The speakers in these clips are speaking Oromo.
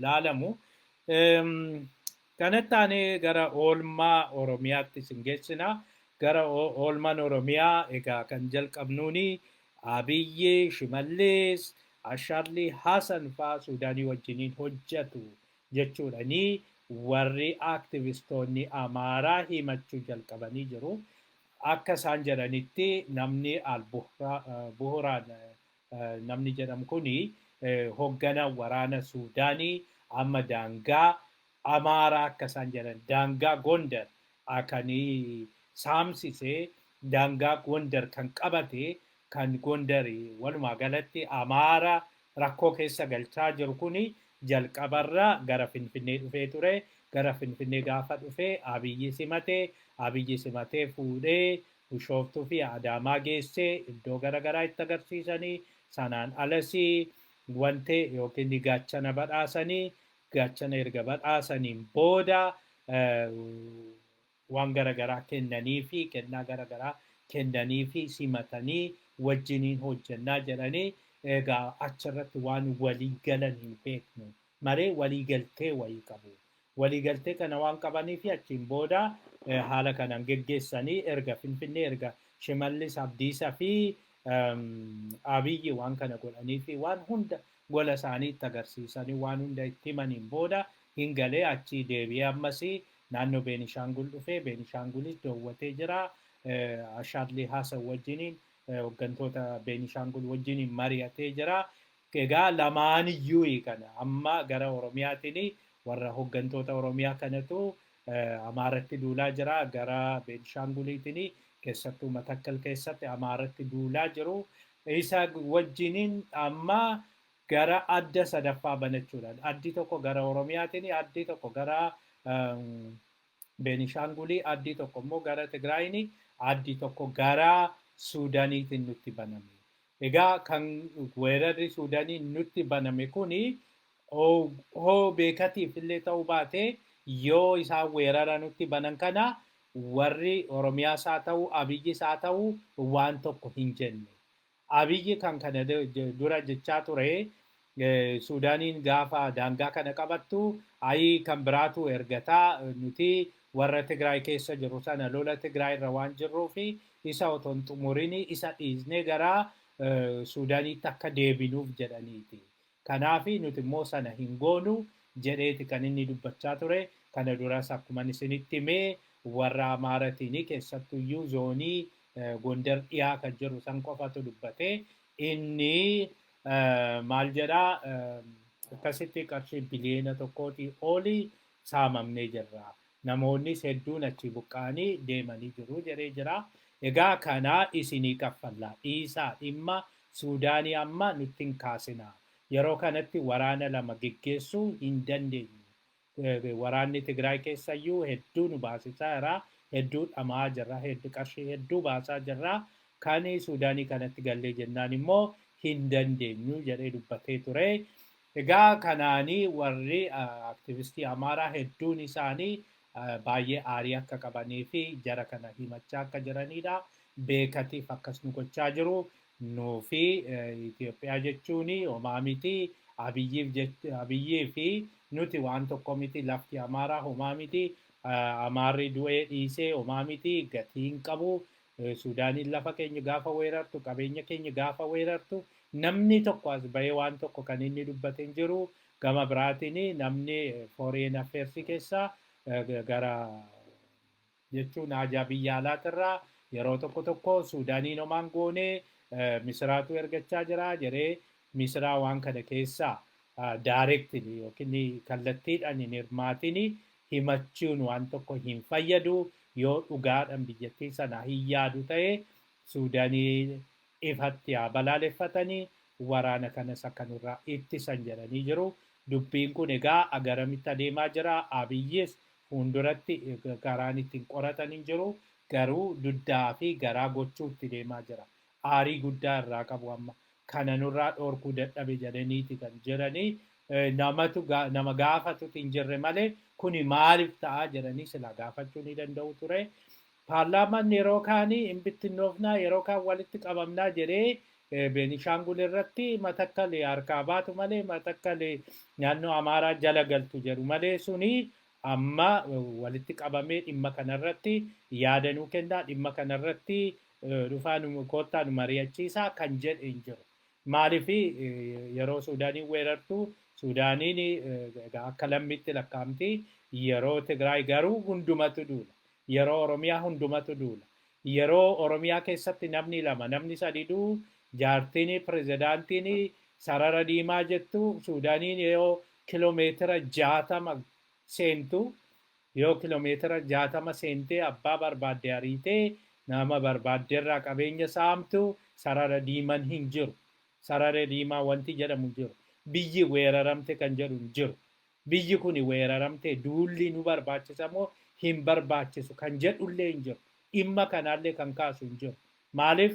laalamu. Kanatti aanee gara oolmaa Oromiyaatti isin geessina. Gara oolmaan Oromiyaa egaa kan jalqabnuuni Abiyyi, Shimallis, Ashaadlii Hasan fa'aa Suudaanii wajjiniin hojjetu jechuudhani warri aktivistoonni Amaaraa himachuu jalqabanii jiru. Akka isaan jedhanitti namni Al-Buhraan namni jedhamu kuni hoggana waraana Suudaanii amma daangaa Amaaraa, akka isaan jedhan daangaa Gondar akanii saamsisee, daangaa Gondar kan qabate, kan Gondar walumaa galatti Amaara rakkoo keessa galchaa jiru kuni jalqabarra gara Finfinnee dhufee ture. Gara Finfinnee gaafa dhufee Abiyyi simatee, Abiyyi simatee fuudhee Bishooftuu fi Adaamaa geessee iddoo garaagaraa itti agarsiisanii, sanaan alasii wante yookiin gaachana badhaasanii, gaachana erga badhaasaniin booda waan garaagaraa kennanii fi kennaa garaagaraa kennanii fi simatanii wajjiniin hojjannaa jedhanii. Egaa achirratti waan walii galan hin beeknu malee walii galtee wayii qabu. Waliigaltee kana waan qabanii fi achiin booda haala kanaan geggeessanii, erga Finfinnee erga Shimallis Abdiisaa fi Abiyyi waan kana godhanii fi waan hunda gola isaanii itti agarsiisanii waan hunda itti himaniin booda hin galee, achii deebi'ee ammasii naannoo Beenishaangul dhufee Beenishaangulis daawwatee jira. Ashaadlii Hasan wajjiniin, hooggantoota Beenishaangul wajjiniin mari'atee jira. Egaa lamaaniyyuu kana amma gara Oromiyaatiin warra hooggantoota Oromiyaa kanatu Amaaratti duulaa jira. Gara Beenishaanguliitiin keessattuu Matakkal keessatti Amaaratti duulaa jiru. Isa wajjiniin amma gara adda sadaffaa banachuudhaan, addi tokko gara Oromiyaatiin, addi tokko gara Beenishaangulii, addi tokko immoo gara Tigraayin, addi tokko gara Suudaaniitiin nutti baname. Egaa kan weerarri Suudaanii nutti baname kuni hoo beekatiif illee ta'uu baate, yoo isaan weerara nutti banan kana warri Oromiyaas haa ta'u, Abiyyis haa ta'u, waan tokko hin jenne. Abiyyi kan kana dura jechaa ture, Suudaaniin gaafa daangaa kana qabattu ayii kan biraatu ergataa, nuti warra Tigraay keessa jiru sana lola Tigraay irra waan jirruufi isa otoo hin xumurini isa dhiisnee gara Suudaaniitti akka deebinuuf jedhaniiti. Kanaaf nuti immoo sana hin goonu jedheeti kan inni dubbachaa ture. Kana duras akkuma isinitti himee warra Amaaratiin keessattuyyuu zoonii Gondar dhiyaa kan jiru san qofatu dubbate. Inni maal jedhaa, akkasitti qarshii biliyoona 1tii olii saamamnee jirra. Namoonnis hedduun achi buqqa'anii deemanii jiru jedhee jira. Egaa kanaa isinii kaffallaa, dhiisaa, dhimma Suudaanii amma nutti hin kaasinaa. Yeroo kanatti waraana lama geggeessuu hin dandeenyu. Waraanni Tigraay keessayyuu hedduu nu baasisaa jira. Hedduu dhamaa jirra. Hedduu qarshii hedduu baasaa jirra. Kan Suudaanii kanatti gallee jennaan immoo hin dandeenyu jedhee dubbatee ture. Egaa kanaanii warri aktivistii Amaaraa hedduun isaanii baay'ee aarii akka qabanii fi jara kana himachaa akka jiranidha. Beekatiif akkas nu gochaa jiru. Nuu fi Itoophiyaa jechuun homaa miti. Abiyyii fi nuti waan tokko miti. Lafti Amaaraa homaa miti. Amaarri du'ee dhiisee homaa miti. Gatii hin qabu. Suudaaniin lafa keenya gaafa weerartu, qabeenya keenya gaafa weerartu, namni tokko as bahee waan tokko kan inni dubbate hin jiru. Gama biraatiin namni foreign affairs keessaa gara jechuun haajaa biyya alaatirraa yeroo tokko tokko Suudaaniin homaan goonee, Misiraatu ergachaa jira jedhee, Misiraa waan kana keessaa directly yookiin kallattiidhaan hin hirmaatin himachuun waan tokko hin fayyadu. Yoo dhugaadhaan biyyattii sana hin yaadu ta'e, Suudaanii ifatti haa balaaleffatanii, waraana kanas akka nurraa ittisan jedhanii jiru. Dubbiin kun egaa garamitti adeemaa jira? Abiyyis fuulduratti karaan ittiin qoratan hin jiru. Garuu duddaa fi garaa gochuutti deemaa jira. Aarii guddaa irraa qabu amma. Kana nurraa dhoorkuu dadhabe jedhaniiti kan jiranii. Namatu nama gaafatutu hin jirre malee kuni maaliif ta'a jedhanii silaa gaafachuu ni danda'u ture. Paarlaamaan yeroo kaanii hin bittinnoofnaa, yeroo kaan walitti qabamnaa jedhee Beenishaangul irratti Matakkalee harkaa baatu malee Matakkalee naannoo Amaaraa jala galtu jedhu malee, suni amma walitti qabamee dhimma kanarratti yaada nuu kennaa, dhimma kanarratti dhufaa nu koottaa nu mari'achiisaa kan jedhe hin jiru. Maaliif yeroo Suudaaniin weerartu Suudaaniin akka lammiitti lakkaa'amti. Yeroo Tigraay garuu hundumatu duula. Yeroo Oromiyaa hundumatu duula. Yeroo Oromiyaa keessatti namni lama, namni sadi du'u, jaartiin pirezidaantiin sarara diimaa jettu, Suudaaniin yoo kiloomeetira 60 seentu, yoo kiloomeetira 60 seentee abbaa barbaadde ariitee nama barbaadderraa qabeenya saamtu, sarara diimaan hin jiru. Sarara diimaa wanti jedhamu hin jiru. Biyyi weeraramte kan jedhu hin jiru. Biyyi kun weeraramte, duulli nu barbaachisa moo hin barbaachisu kan jedhullee hin jiru. Dhimma kanaallee kan kaasu hin jiru. Maaliif?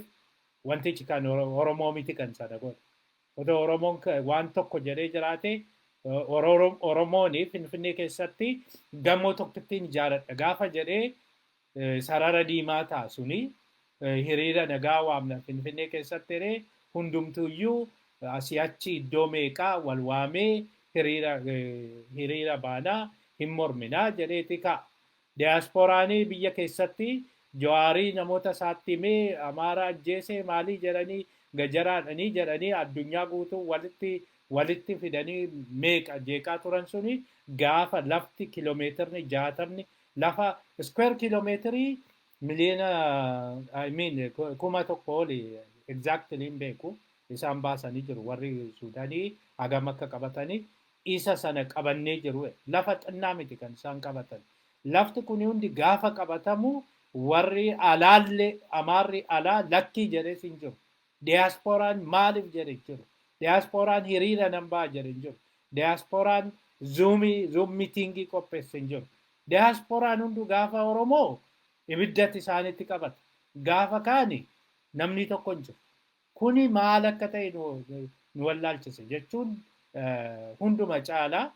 Wantichi kan Oromoo miti kan sana godhe. Otoo Oromoon waan tokko jedhee jiraate, Oromoon Finfinnee keessatti gamoo tokkittiin ijaaradha gaafa jedhee sarara diimaa ta'a suni. Hiriira nagaa waamna Finfinnee keessatti jedhee, hundumtuyyuu asii achi iddoo meeqaa wal waamee hiriira baanaa, hin morminaa jedheeti ka'a. Diyaaspooraan biyya keessatti Jawaarii namoota isaatti himee Amaara ajjeese maalii jedhanii, gajaraadhanii jedhanii, addunyaa guutuu walitti fidanii meeqa jeeqaa turan suni, gaafa lafti kiloomeetirni 60, lafa square kiiloomeetirii miliyoona, I mean, 1000 oli, exactly hin beeku, isaan baasanii jiru warri Suudaanii hagam akka qabatanii. Isa sana qabannee jiru. Lafa xinnaa miti kan isaan qabatan. Lafti kun hundi gaafa qabatamu warri alaallee, Amaarri alaa lakkii jedhees hin jiru. Diyaaspooraan maaliif jedhe hin jiru. Diyaaspooraan hiriira nan ba'a jedhe hin jiru. Diyaaspooraan Zoom meeting qopheesse hin jiru. Diyaaspooraan hundu gaafa Oromoo ibiddatti isaanitti qabata. Gaafa kaani namni tokko hin jiru. Kuni maal akka ta'e nu wallaalchise jechuun, hunduma caalaa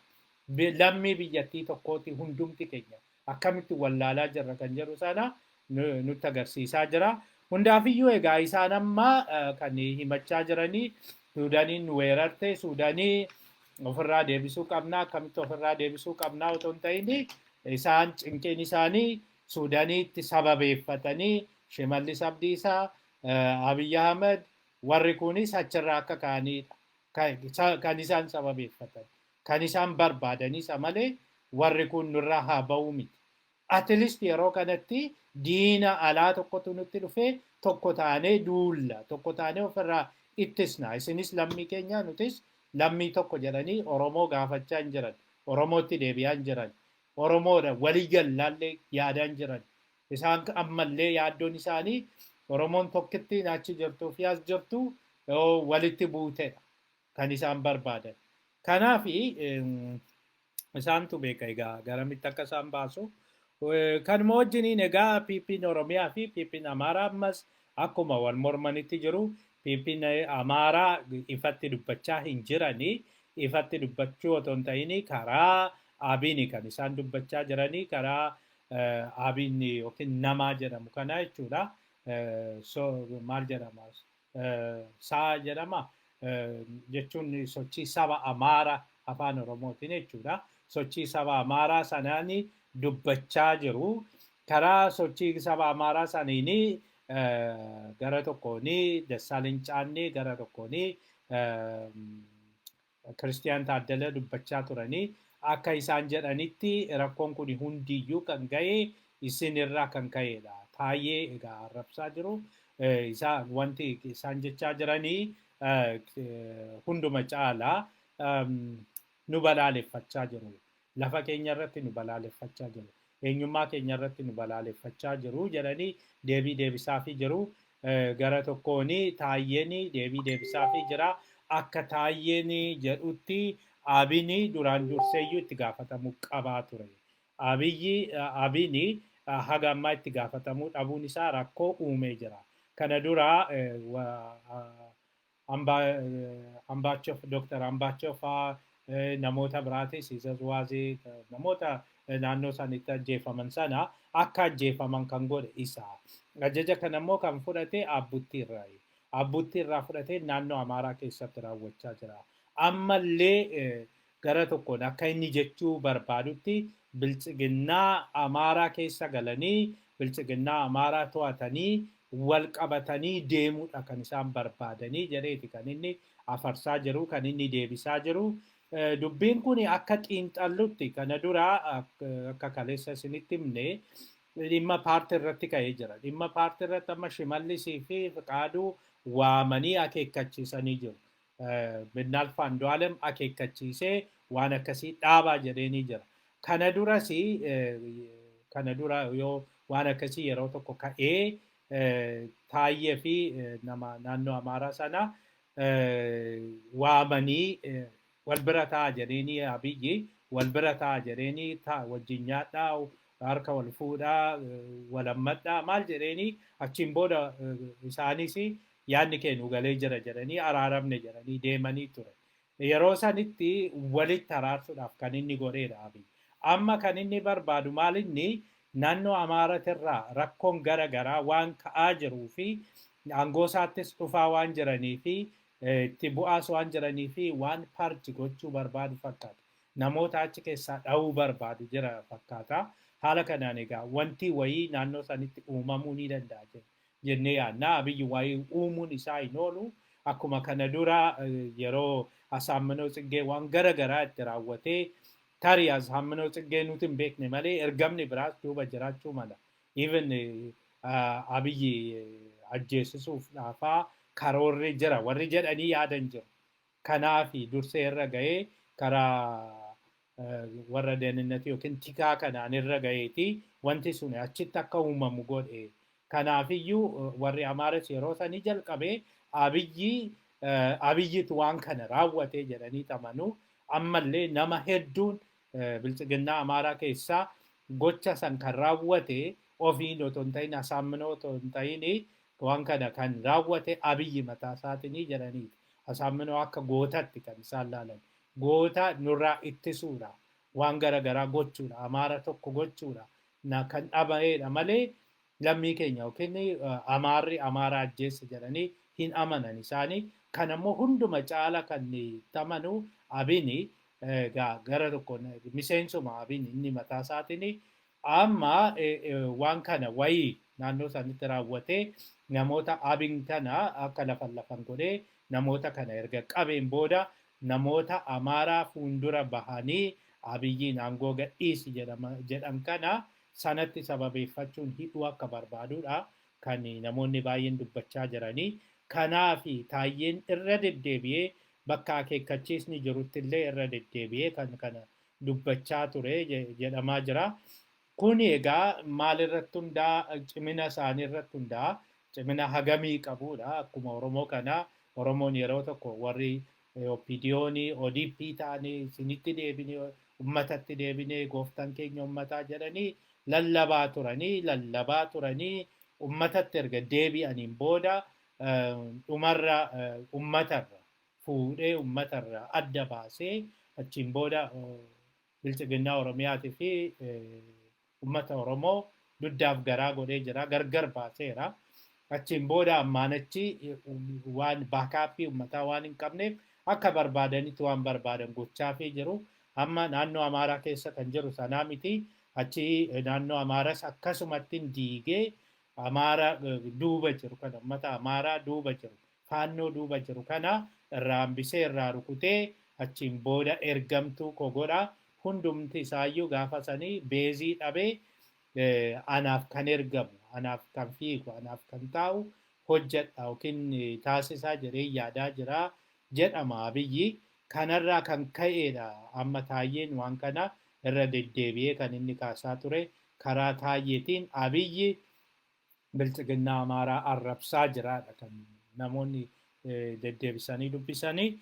lammii biyyattii tokkooti hundumti keenya akkamitti wallaalaa jirra kan jedhu sana nutti agarsiisaa jira. Hundaafiyyuu egaa isaan amma kan himachaa jiranii Suudaaniin nu weerarte, Suudaanii ofirraa deebisuu qabnaa, akkamitti ofirraa deebisuu qabnaa otoo hin ta'in, isaan cinqiin isaanii Suudaaniitti sababeeffatanii Shimallis Abdiisaa, Abiyyi Ahmed, warri kunis achirraa akka ka'anidha. Kan isaan sababeeffatan. Kan isaan barbaadanis malee warri kun nurraa haa ba'uu miti. At least yeroo kanatti diina alaa tokkotu nutti dhufee, tokko taanee duulla, tokko taanee ofirraa ittisna. Isinis lammii keenya, nutis lammii tokko jedhanii Oromoo gaafachaa hin jiran. Oromootti deebi'aa hin jiran. Oromoodha walii gallaallee yaadaa hin jiran. Isaan ammallee yaaddoon isaanii Oromoon tokkittiin achi jirtuu fi as jirtu walitti buutedha kan isaan barbaadan. Kanaaf isaantu beeka egaa garamitti akka isaan baasu. Kanuma wajjiniin egaa PP'n Oromiyaa fi PP'n Amaaraa ammas akkuma wal mormanitti jiru. PP'n Amaaraa ifatti dubbachaa hin jiranii. Ifatti dubbachuu otoo hin ta'in karaa Abiini kan isaan dubbachaa jiranii, karaa Abiin yookiin namaa jedhamu kana jechuudha. So maal jedhama? Saa jedhama jechuun sochii saba Amaaraa afaan Oromootiin jechuudha. Sochii saba Amaaraa sanaani dubbachaa jiru. Karaa sochii saba Amaaraa saniini gara tokkooni Dassaaleny Caannee, gara tokkooni Kiristiyaan Taaddala dubbachaa turanii, akka isaan jedhanitti rakkoon kun hundiyyuu kan ga'e isin irraa kan ka'edha. Taayyee egaa arrabsaa jiru. Isaa wanti isaan jechaa jiranii hunduma caalaa nu balaaleffachaa jiru. Lafa keenya irratti nu balaaleffachaa jiru. Eenyummaa keenya irratti nu balaaleffachaa jiru jedhanii deebii deebisaafii jiru. Gara tokkoon Taayyeen deebii deebisaafii jira. Akka Taayyeen jedhutti Abini duraan durseeyyuu itti gaafatamuu qabaa ture. Abiyyi, Abini haga ammaa itti gaafatamuu dhabuun isaa rakkoo uumee jira. Kana dura Ambaachoo, Dr. Ambaachoo fa'aa, namoota biraatis, Isas Waazee, namoota naannoo isaaniitti ajjeefaman sana akka ajjeefaman kan godhe isa. Ajaja kana immoo kan fudhate Abbuttii irraayi. Abbutti irraa fudhatee naannoo Amaaraa keessatti raawwachaa jira. Ammallee gara tokkoon akka inni jechuu barbaadutti bilchiginnaa Amaaraa keessa galanii bilchiginnaa Amaaraa to'atanii wal qabatanii deemuudha kan isaan barbaadanii jedheeti kan inni afarsaa jiru, kan inni deebisaa jiru. Dubbiin kun akka xiinxallutti kana dura akka kaleessa isinitti himne dhimma paartii irratti ka'ee jira. Dhimma paartii irratti amma Shimallisii fi Fiqaaduu waamanii akeekkachiisanii jiru. Binnaalf Andu'aalem akeekkachiisee waan akkasii dhaabaa jedheenii jira. Kana duras kana dura yoo waan akkasii yeroo tokko ka'ee Taayyee fi nama naannoo Amaaraa sana waamanii wal bira ta'a jedheenii, Abiyyi wal bira ta'a jedheenii, wajjin nyaadhaa, harka wal fuudhaa, wal hammadhaa maal jedheenii, achiin booda isaanis yaadni keenu galee jira jedhanii araaramne jedhanii deemanii ture. Yeroo sanitti walitti araarsuudhaaf kan inni godheedha Abiyyi. Amma kan inni barbaadu maal? Inni naannoo Amaaratirraa rakkoon gara garaa waan ka'aa jiruu fi aangoo isaattis dhufaa waan jiranii fi itti bu'aas waan jiranii fi waan purge gochuu barbaadu fakkaata. Namoota achi keessaa dha'uu barbaadu jira fakkaata. Haala kanaan egaa wanti wayii naannoo sanitti uumamuu ni danda'a jennee yaadna. Abiyyi wayii uumuun isaa hin oolu. Akkuma kana dura yeroo Asaamminoo Tsiggee waan gara garaa itti raawwatee, tarii Asaamminoo Tsiggee nuti hin beekne malee ergamni biraas duuba jiraachuu mala. Even Abiyyi ajjeesisuuf dhaafaa karoorri jira warri jedhanii yaadan jiru. Kanaafi dursee irra ga'ee karaa warra deeminnatii yookiin tikaa kanaan irra ga'eeti wanti sun achitti akka uumamu godhe. Kanaafiyyuu warri Amaaras yeroo sanii jalqabee Abiyyi Abiyyitu waan kana raawwate jedhanii amanuu. Ammallee nama hedduun bilchiginnaa Amaaraa keessaa gocha san kan raawwate ofiin otoo hin ta'in, Asaamminoo otoo hin ta'in, waan kana kan raawwate Abiyyi mataa isaatinii jedhaniiti. Asaamminoo akka gootatti kan isaan laalan. Goota nurraa ittisuudha. Waan gara garaa gochuudha. Amaara tokko gochuudha. Na kan dhaba'eedha malee lammii keenya yookiin Amaarri Amaara ajjeesse jedhanii hin amanan isaanii. Kan ammoo hunduma caala kan itti amanu Abini gara tokko miseensuma Abini inni mataa isaatiin amma waan kana wayii naannoo isaanitti raawwatee namoota Abin kana akka lafan lafan godhee namoota kana erga qabeen booda namoota Amaaraa fuuldura bahanii Abiyyiin aangoo gadhiisi jedhan kana sanatti sababeeffachuun hidhuu akka barbaadudha kan namoonni baay'een dubbachaa jiranii. Kanaaf Taayyeen irra deddeebi'ee bakka akeekkachiisni jirutti illee irra deddeebi'ee kan kana dubbachaa ture jedhamaa jira. Kuni egaa maalirratti hundaa'a? Cimina isaanii irratti hundaa'a. Cimina hagamii qabudha. Akkuma Oromoo kana Oromoon yeroo tokko warri OPDO'n ODP ta'anii isinitti deebinee, uummatatti deebinee, gooftaan keenya uummataa jedhanii lallabaa turanii uummatatti erga deebi'aniin booda dhumarra uummatarra fuudhee uummatarra adda baasee achiin booda bilchiginnaa Oromiyaatii fi uummata Oromoo duddaaf garaa godhee jira, gargar baaseera. Achiin booda ammaan achi waan backup uummataa waan hin qabneef akka barbaadanitti waan barbaadan gochaafii jiru. Amma naannoo Amaaraa keessa kan jiru sanaa miti. Achi naannoo Amaaras akkasumatti diigee Amaara duuba jiru kana, uummata Amaaraa duuba jiru, Faannoo duuba jiru kana irraa hambisee irraa rukutee achiin booda ergamtuu koo godha. Hundumti isaayyuu gaafa sanii base dhabee anaaf kan ergamu, anaaf kan fiigu, anaaf kan taa'u hojjedha yookiin taasisaa jedhee yaadaa jira jedhama Abiyyi. Kanarraa kan ka'eedha amma Taayyeen waan kana irra deddeebi'ee kan inni kaasaa ture. Karaa Taayyeetiin Abiyyi bilchiginnaa Amaaraa arrabsaa jiraadha kan namoonni deddeebisanii dubbisanii.